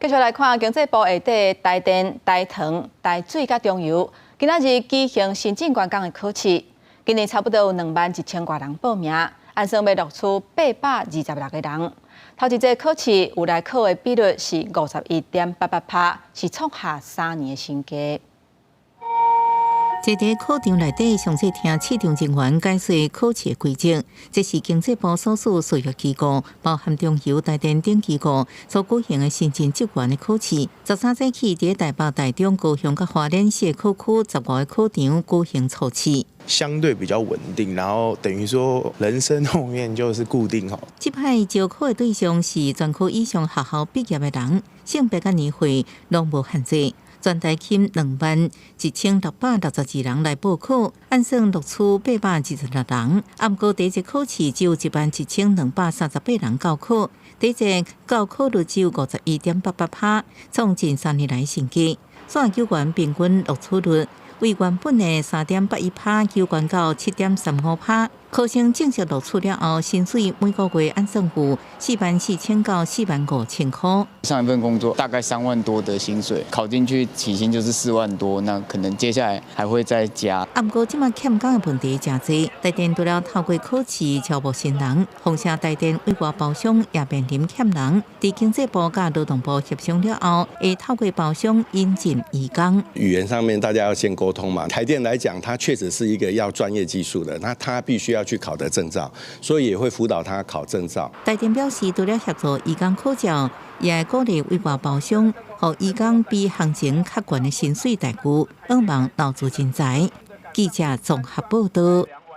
繼續來看經濟部下底台電、台糖、台水佮中油，今仔日舉行新進員工的考試。今年差不多有21,000外人報名，按算欲錄取826個人。頭一個考試有來考的比率是51.88%，是創下3年的新低。坐佇考場內底，詳細聽試場人員解說考試的規則。這是經濟部所屬事業機構，包含中油、台電等機構所舉行的新進職員的考試。13早起，佇台北、台中、高雄佮花蓮四個考區15個考場舉行初試。相對比較穩定，然後等於說人生後面就是固定好。這擺招考的對象是專科以上學校畢業的人，性別佮年歲攏無限制。全台吸21,662人來報考，按算錄取826人。毋過第一次考試只有11,238人到考，第一次到考率只有51.88%，創近3年來新低。煞救員平均錄取率為原本的3.81%，提懸到7.35%。考生正式錄取了後，薪水每個月按算有44,000到45,000塊。上一份工作大概3萬多的薪水，考進去起薪就是4萬多，那可能接下來還會再加。啊，毋過這馬欠工的問題誠濟，台電除了透過考試招募新人，豐盛台電委外包商也面臨欠人。佇經濟部佮勞動部協商了後，會透過包商引進移工。語言上面大家要先溝通嘛。台電來講，它確實是一個要專業技術的，那它必須要去考得證照，所以也會輔導他考證照。台電表示，除了協助移工考照，也會鼓勵委外包商，予移工比行情較懸的薪水待遇，向望留住人才。記者綜合報道。